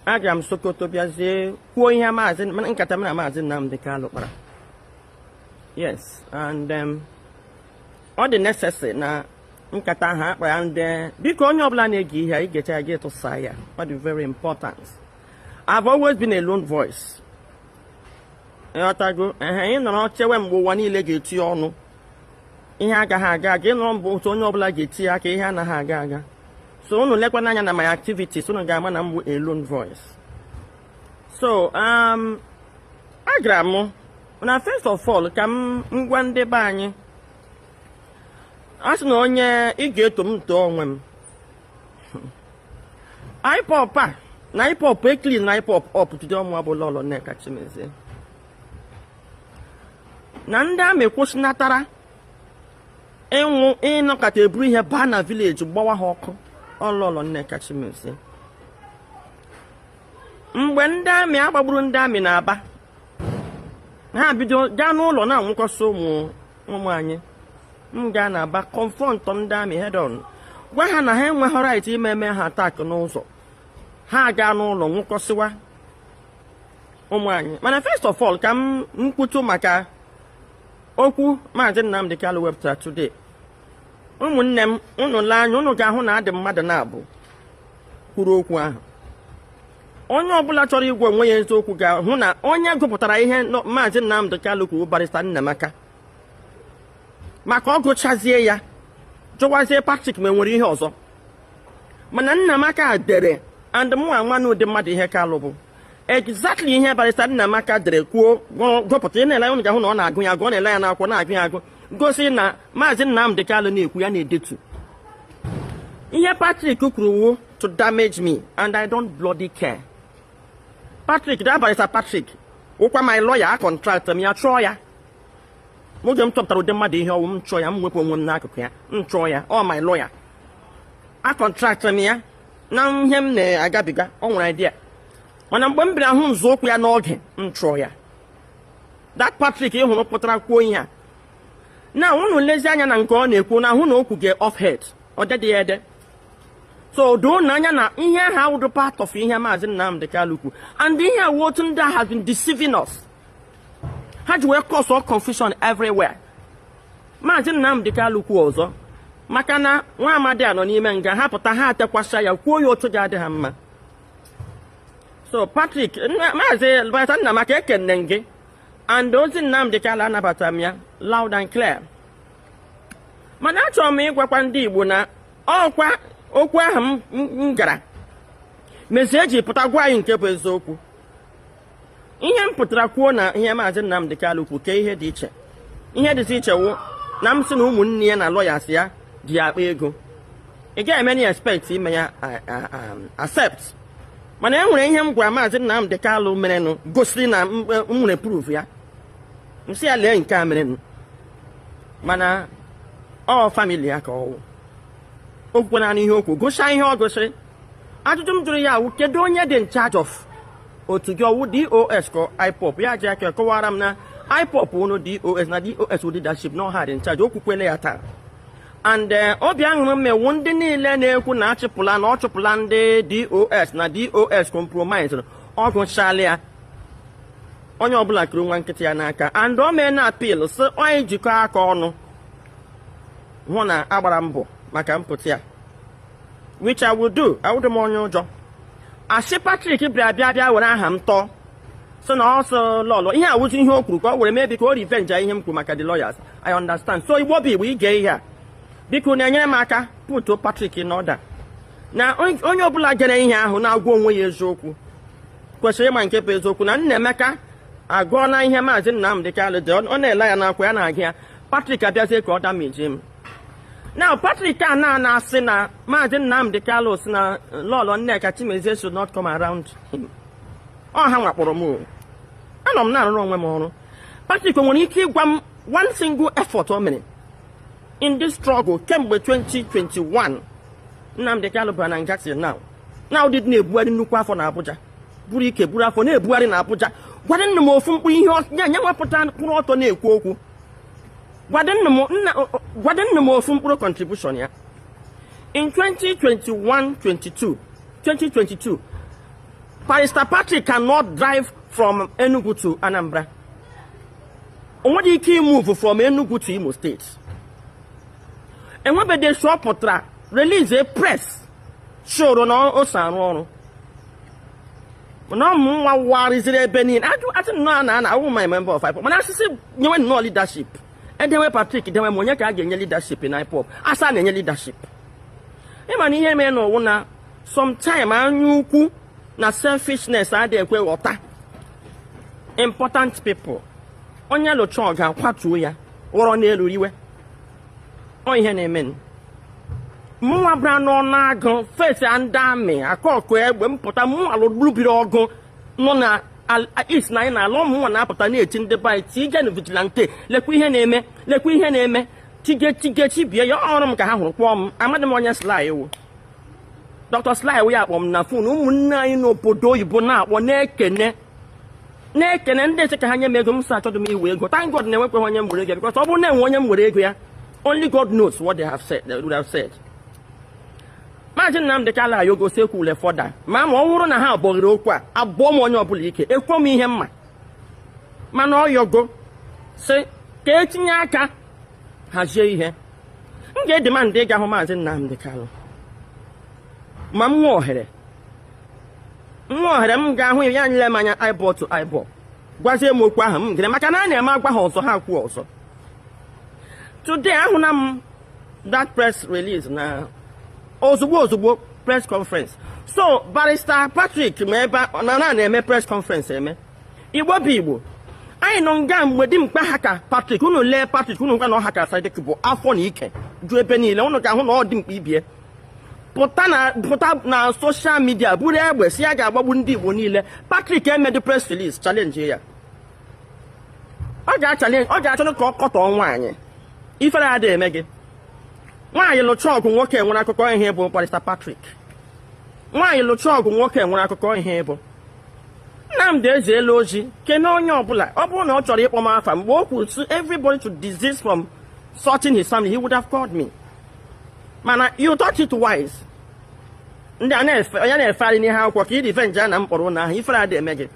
Agara m Sokoto bịazie kwuo ihe maazị nkata m na Maazị Nnamdi Kanu kpara. Yes, and ọ dị necessary na nkata ahụ akpa ya. Ndị biko, onye ọbụla na-ege ihe a, igecha ya, gị tụsa ya. Ọ dị very important. I've always been a lone voice. Ịghọtago? Ehe, ị nọrọ chewe mgbe ụwa niile ga-eti ọnụ, ihe agaghị aga aga. Ịnọrọ mbụ otu onye ọbụla ga-eti aka, ihe anaghị aga aga. So unu lekwana anya na my activities, unu ga-ama na m bụ a lone voice. So agara m na, first of all, ka m ngwa ndị be anyị, a sị na onye ị ga-eto m too onwe m. IPOB a na IPOB e clean na IPOB up today. Ọmụ abụla Lọlọ Nneka Chimezie na ndị amị kwụsịnatara ịnwụ ịnọkọta eburu ihe baa na village gbawa ha ọkụ. Ọlọlọ Nneka Chimezie, mgbe ndị amị agbagburu ndị amị na-aba, ha bido gaa n'ụlọ na-anwụkwasị ụmụ ụmụ anyị. M gaa na Aba, confront ndị amị head on, gwa ha na ha enweghị right ime eme ha attack n'ụzọ. Ha gaa n'ụlọ nwụkọsịwa ụmụ anyị. Mana first of all, ka m nkwutu maka okwu Maazị Nnamdi Kanu wepụtara today. Ụmụnne m, unu lee anya, unu ga-ahụ na adị mmadụ na-abụ kwuru okwu ahụ. Onye ọbụla chọrọ igwe onwe ya eziokwu ga-ahụ na onye gụpụtara ihe Maazị Nnamdi Kanu kwuru, Barrister Nnamaka, maka ọ gụchazie ya, jụwazie Patrick ma enwere ihe ọzọ. Mana Nnamaka dere, and mụ anwa na ụdị mmadụ ihe Kalụ bụ exactly ihe Barrister Nnamaka dere kwuo gụpụta. Ị na-ele, unu ga-ahụ na ọ na-agụ ya agụ, ọ na-ele ya n'akwụkwọ, na-agụ ya agụ, gosi na Maazị Nnamdi Kanu na-ekwu ya na-edetu ihe Patrick kwuru wu to damage me, and I don't bloody care. Patrick, that Barrister Patrick wụkwa my lawyer. A contract m ya, chụọ ya. Oge m chọpụtara ụdị mmadụ ihe ọwụ, m chụọ ya, m wepụ onwe m n'akụkụ ya. M chụọ ya. Ọ my lawyer, a contract m ya na ihe m na-agabiga, ọ nwere idea. Mana mgbe m bịara hụ nzọụkwụ ya n'oge, m chụọ ya. That Patrick ị hụrụ pụtara kwuo ihe a na unu lezi anya na nke ọ na-ekwu na ahụ na okwu gị off head, ọ dedị ya ede. So doo n'anya na ihe ahụ awụdụ part of ihe Maazị Nnamdi Kanu kwu, and ihe a otu ndị a has been deceiving us, ha ji wee cause all confusion everywhere. Maazị Nnamdi Kanu kwu ọzọ maka na nwa amadi a nọ n'ime nga, ha pụta, ha atekwasha ya, kwuo ya otu ga-adị ha mma. So Patrick, Maazị Barrister Nnamaka, ekene gị, and ozi Nnamdi Kanu anabata m ya loud and clear. Mana achọrọ m ịgwakwa ndị Igbo na ọkwa okwu ahụ m gara mezie eji pụta gwa anyị nke bụ eziokwu. Ihe m pụtara kwuo na ihe Maazị Nnamdi Kanu kwu, ke ihe dị iche? Ihe dịzi iche wụ na m sị na ụmụnne ya na lawyers ya ji akpa ego. Ị gaghị eme na expect ime ya accept. Mana e nwere ihe m gwara Maazị Nnamdi Kanu merenụ gosiri na m nwere proof ya. M sị ya lee nke a merenụ. Mana ọ family ya ka ọ wụ o kwukwana ihe okwu gụchaa ihe ọ gosiri. Ajụjụ m jụrụ ya wụ, kedu onye dị in charge of otu gị, ọwụ DOS ka IPOB? Ya ji aka kọwara m na IPOB wụnụ DOS, na DOS wụ leadership, na ọha dị in charge. O kwukwele ya taa. And obi aṅụrị m ewu ndị niile na-ekwu na achịpụla na ọ chụpụla ndị DOS, na DOS compromise. Ọ gụchala ya, onye ọbụla kiri nwa nkịtị ya n'aka, and o mee na appeal sị onye jikọ aka ọnụ hụ na agbara mbọ maka mpụta ya, which I will do. Awụdị m onye ụjọ. Asị Patrick bịa bịa bịa were aha m tọọ, sị na ọsọ lọlọ ihe awụzi ihe o kwuru ka ọ were mebi ka o revenge ihe m kwuru maka the lawyers. I understand. So Igbo bụ Igbo, ige ihe a, biko, na-enyere m aka put Patrick n'order. Na onye ọbụla gere ihe ahụ na-agwa onwe ya eziokwu kwesịrị ịma nke bụ eziokwu na Nnaemeka agụọla ihe Maazị Nnamdi Kanu dị, ọ na-ele ya n'akwa ya na-agụ ya. Patrick abịazie ka ọ damage m now. Patrick a na na-asị na Maazị Nnamdi Kanu si na Lọlọ Nneka Chimezie should not come around him. Ọ ha nwakpọrọ m o. Anọ m na-arụrụ onwe m ọrụ. Patrick o nwere ike ịgwa m one single effort o mere in this struggle kemgbe 2021 Nnamdi Kanu bara na nga till now? Now dị na-ebugharị nnukwu afọ na Abuja, buru ike buru afọ na-ebugharị na Abuja. Gwara nna m ofu mkpu ihe ya nye nwapụta kwụrụ ọtọ na-ekwu okwu. Gwado nna m ofu mkpụrụ contribution ya in 2021, 22, 2022. Barrister Patrick cannot drive from Enugu to Anambra. O nwere ike imove from Enugu to Imo State. Enwebede ọ pụtara release a press showro na o so arụ ọrụ, mana ụmụ nwa warịziri ebe niile. Ajụ asị nnọọ na ana awụ my member of IPOB, mana asịsị nyewe nnọọ leadership, edewe Patrick, dewe m. Onye ka a ga-enye leadership na IPOB? Asa na-enye leadership. Ịma na ihe mere n'ụwụ na sometime anya ukwu na selfishness adịghị ekwe ghọta important people. Onye lụcha ọ ga-akwatuo ya ghọrọ n'elu riwe. Ọ ihe na-eme mụnwa bịara n'ọnụ agụ fesi ndị amị akọkụ egbe mpụta. Mụnwa lụrụbiri ọgụ nọ na east na anyị na-ala. Ụmụnwa na-apụta na-eti ndị be anyị tigenu vigilante, lekwa ihe na-eme, lekwa ihe na-eme, tige tige chibie ya. Ọrụ m ka ha hụrụ kpọọ m. Amadị m onye Sly wụ Dr. Sly wụ ya akpọ m na phone. Ụmụnne anyị n'obodo oyibo na-akpọ, na-ekene, na-ekene ndị eche ka ha nye m ego. M sị achọghị m iwe ego. Thank God na-enwekweghị onye m were ego ya, because ọ bụrụ na enwe onye m were ego ya, only God knows what they have said, they would have said. Maazị Nnamdị Kanu ayogosi ekwule fọda ma ọ bụrụ na ha abọghịrị okwu a abụọ m onye ọbụla ike ekwo m ihe mma, mana ọ yọgo sị ka etinye aka hazie ihe. M ga-edemand ịga hụ Maazị Nnamdị Kanu ma m nwee ohere. Nwa ohere m ga-ahụ ya, nyere m anya eyeball to eyeball, gwazie m okwu ahụ m gere, maka na a na-eme agwa ha ọzọ, ha kwuo ọzọ. Today ahụna m that press release na ozugbo ozugbo press conference. So Barrister Patrick ma ebe na na na-eme press conference eme. Igbo bụ Igbo, anyị nọ nga mgbe dimkpa ha ka Patrick. Unu lee Patrick, unu gwa na ọ ha ka Sadiq bụ afọ na ike ju ebe niile. Unu ga-ahụ na ọ dị mkpa ibie pụta na pụta na social media buru egbe si ya ga-agbagbu ndị Igbo niile. Patrick emedi press release challenge ya. Ọ ga-achallenge, ọ ga-achọ ka ọ kọtọọ nwaanyị. Ifere adịghị eme gị. Nwaanyị lụcha ọgụ nwoke nwere akụkọ ihe bụ Barrister Patrick. Nwaanyị lụcha ọgụ nwoke nwere akụkọ ihe bụ Nnamdi eziela ozi kene onye ọbụla. Ọ bụrụ na ọ chọrọ ịkpọ m afa mgbe o kwuru sị everybody to desist from sorting his family, he would have called me. Mana you thought it wise ndị a na-efe onye na-efegharị n'ihe akwụkwọ ka ị revenge a na mkpọrọ ụlọ ahụ. Ifere adị eme gị.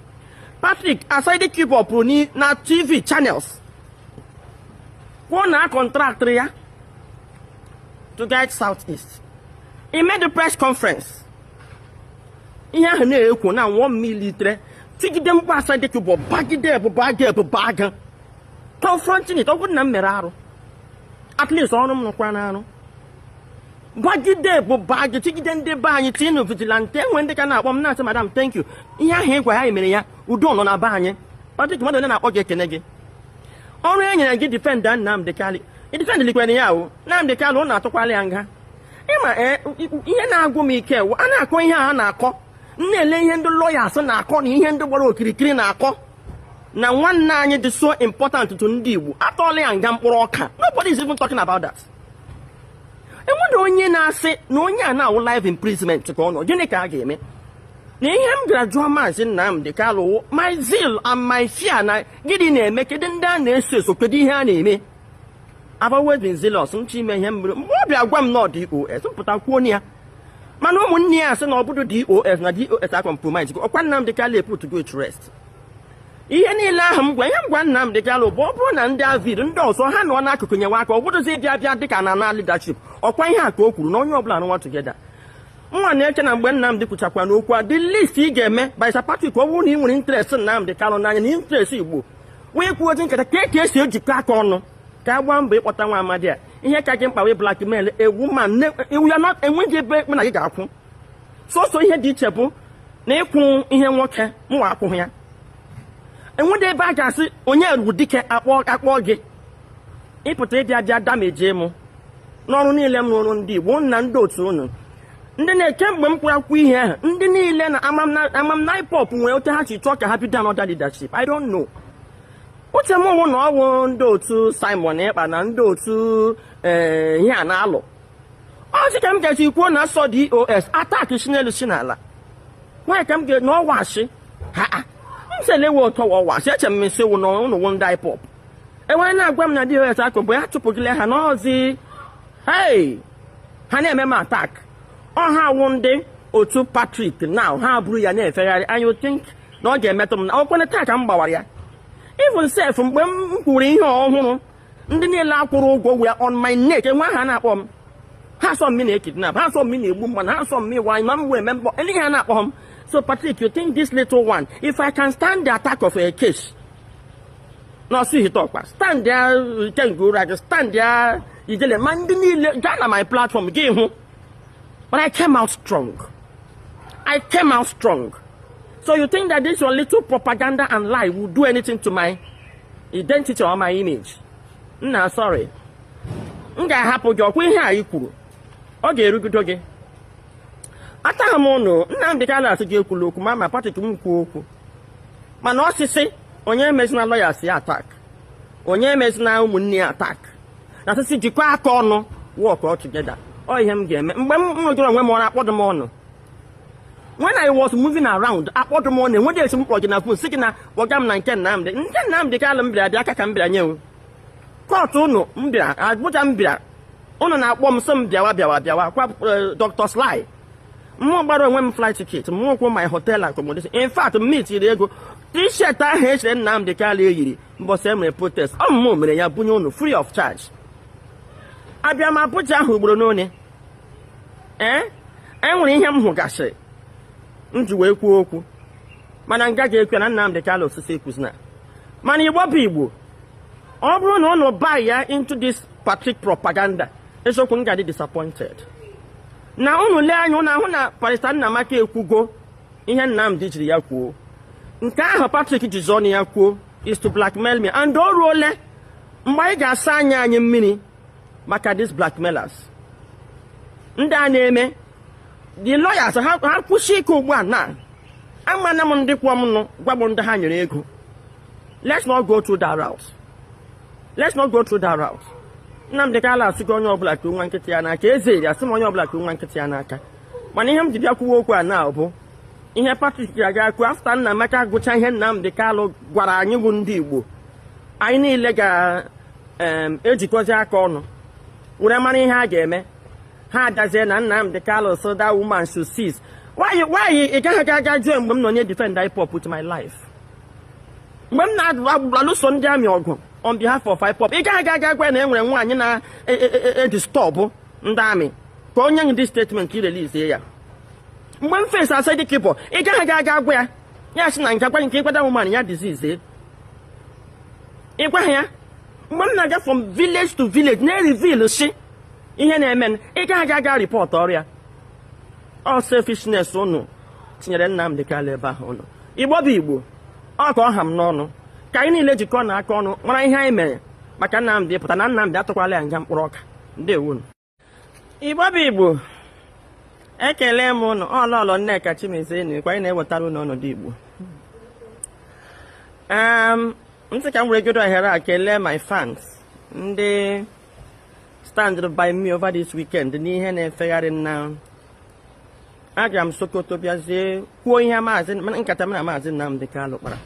Patrick Aside Cube pụrụ na TV channels kwuo na contractịrị ya to guide South East. He made the press conference. Ihe ahụ na-ekwo na nwụọ militere tigide mkpu Aside Cube bagide ebube aga ebube aga confronting it. Ọ bụrụ na m mere arụ, at least ọrụ m nụkwa n'arụ gbagide ebube agụ tigide ndị be anyị tinu vigilante. Enwe ndị ka na-akpọ m na-asị, "Madam, thank you." Ihe ahụ ịgwa ya mere ya udo nọ na be anyị. Patrick, mmadụ onye na-akpọ gị ekene gị ọrụ e nyere gị defend Nnamdi Kanu, idefendlikwere ya o. Nnamdi Kanu ọ na-atụkwala ya nga. Ịma ee, ihe na-agwụ m ike wụ a na-akọ ihe a na-akọ, m na-ele ihe ndị lawyers na-akọ na ihe ndị gbara okirikiri na-akọ na nwanne anyị dị so important to ndị Igbo atọọla ya nga mkpụrụ ọka. Nobody is even talking about that. Enwere onye na-asị na onye a na-awụ life imprisonment ka ọ nọ. Gịnị ka a ga-eme na ihe m gara jụọ Maazị Nnamdi Kanu? My zeal and my fear na gịnị na-eme? Kedu ndị a na-eso eso? Kedu ihe a na-eme? I've always been zealous nchọ ime ihe mmiri. Mgbe ọ bịa gwa m na ọ DOS mpụta kwuo ya, mana ụmụnne ya asị na ọ bụrụ DOS na DOS a compromise ọkwa Nnamdi Kanu put go to rest. Ihe niile ahụ m gwa ihe m gwa Nnamdi Kanu bụ ọ bụrụ na ndị avid ndị ọzọ ha nọ n'akụkụ nyewe aka, ọ bụrụzi bịa bịa dịka na na leadership ọkwa ihe a ka o kwuru na onye ọbụla rụwa together. Nwa na-eche na mgbe Nnamdi kwuchakwa n'okwu a, the least ị ga-eme, Barrister Patrick, ọ bụrụ na ị nwere interest Nnamdi Kanu n'anya na interest Igbo, wee kwuo ozi nkata ka esi ejikọ aka ọnụ ka a gbaa mbọ ịkpọta nwa amadi a. Ihe ka gị mkpa wee blackmail ewu ma ewu ya enweghị ebe mụ na gị ga-akwụ. Sọsọ ihe dị iche bụ na ịkwụ ihe nwoke mụnwa akwụghị ya. Enwedị ebe a ga-asị onye ruru dike akpọ akpọ gị ịpụta ịbịa bịa damage mụ n'ọrụ niile m rụrụ ndị Igbo na ndị otu unu ndị na-eke. Mgbe m kwuru akwụkwọ ihe ahụ, ndị niile na amam na IPOB nwere otu ha si chọọ ka ha bido another leadership. I don't know. Uche m wụ na ọwụ ndị otu Simon Ekpa na ndị otu ee ihe a na-alụ ọchị ka m ga-esi kwuo na asọ DOS attack si n'elu si n'ala nwaanyị ka m ga na ọwa asị ha m sị elewe ụtọ ọwa asị. Eche m nsị wụ na ụnụ wụ ndị IPOB enwere na-agwa m na DOS akụ mgbe ha chụpụgịla ha n'ọzi. Hey, ha na-eme m attack ọha wụ ndị Otu Patrick now, ha buru ya na-efegharị, and you think na ọ ga-emetụ m na ọkwene taa ka m gbawara ya. Even sef, mgbe m kwuru ihe ọhụrụ, ndị niile akwụrụ ụgwọ were on my neck. Enwe aha na-akpọ m, ha sọ m na-ekidnap, ha sọ m na-egbu mmadụ, ha sọ m ịwa ma m wee mbọ ihe ha na-akpọ m. So Patrick, you think this little one, if I can stand the attack of a case n'ọsọ ihite ọkpa, stand ya kenguru gị, stand ya ijele ma ndị niile gaa na my platform gị hụ. But I came out strong. I came out strong. So you think that this your little propaganda and lie will do anything to my identity or my image? Nna, sorry, m ga-ahapụ gị. Ọkwa ihe a ị kwuru, ọ ga-erugido gị. Ataghị m ụnụ. Nnamdị Kanu asị gị ekwula okwu, ma Patrick, m kwuo okwu. Mana ọsịsị onye emezina lawyers ya attack, onye emezina ụmụnne ya attack, na asịsị jikọọ aka ọnụ, work all together. Ọ ihe m ga-eme. Mgbe m rụjụrụ onwe m ọrụ, akpọdụ m ọnụ. When I was moving around, akpọdụ m ọnụ. Enweghị esi m kpọ gị na phone sị gị na kpọga m na nke Nnamdị. Nke Nnamdị Kanu m bịara bịa aka ka m bịara nye m court ụnụ. M bịara Abuja, m bịara, ụnụ na-akpọ m sị m bịawa, bịawa, bịawa kwa. Dr. Sly, mmụọ gbara onwe m flight ticket, mmụọ kwụ my hotel accommodation. In fact, m tiri ego T-shirt ahụ echere Nnamdị Kanu eyiri mbọsị e mere protest. Ọ mmụọ mere ya bunye ụnụ free of charge. Abịa m Abuja ahụ ugboro n'one. Ee, enwere ihe m hụgasịrị m ji wee kwuo okwu, mana nga ga-ekwe na Nnamdị Kanu osisi ekwuzina. Mana Igbo bụ Igbo, ọ bụrụ na ụnụ buy ya into this Patrick propaganda, eziokwu, m ga-adị disappointed. Na unu lee anya, unu ahụ na Barrister Nnamaka ekwugo ihe Nnamdị jiri ya kwuo. Nke ahụ Patrick jizi ọnụ ya kwuo is to blackmail me, and o ruole mgbe anyị ga-asa anya anyị mmiri maka these blackmailers ndị a na-eme. The lawyers, ha kwụsị ike ugbu a. Na amana m ndị kwụọ m nụ, gwa m ndị ha nyere ego. Let's not go through that route. Let's not go through that route. Nnamdị Kanu asịgo onye ọbụla ka nwa nkịtị ya n'aka. Eze eri asị m onye ọbụla ka nwa nkịtị ya n'aka. Mana ihe m ji bịa kwuwe okwu a na bụ ihe Patrick ga-aga kwu after Nnamaka gụcha ihe Nnamdị Kanu gwara anyị bụ ndị Igbo. Anyị niile ga-ejikọzi aka ọnụ were mara ihe a ga-eme. Ha adazie na Nnamdị Kanu so that woman should cease. Why, why ị gaghị aga jụọ mgbe m nọ nye defend IPOB with my life, mgbe m na-alụso ndị amị ọgụ on behalf of IPOB? Ị gaghị aga gwa na e nwere nwaanyị na-edisturb ndị amị ka onye nye dị statement irelease ya. Mgbe m face Asari Dokubo, ị gaghị aga gwa ya, ya sị na nke gwa nke ịkwada woman ya disease, ị gwa ya. Mgbe m na-aga from village to village na-reveal si ihe na-eme, ị gaghị aga report ọrịa. Ọ selfishness unu tinyere Nnamdị Kanu ebe ahụ. Ụnụ Igbo bụ Igbo, ọ ka ọ ha m n'ọnụ ka anyị niile jikọọ na aka ọnụ mara ihe anyị mere maka Nnamdị pụta na Nnamdị atụkwala ya nga mkpụrụ ọka. Ndewonu. Igbo bụ Igbo, ekele m ụnụ. Ọlọlọ Nneka Chimezie na anyị na-ewetara ụnụ ọnọdụ Igbo. M sị ka m were godo ohere a kelee my fans, ndị stand by me over this weekend n'ihe na-efegharị. Na agara m Sokoto bịazie kwuo ihe maazị nkata m na Maazị Nnamdị Kanu kpara.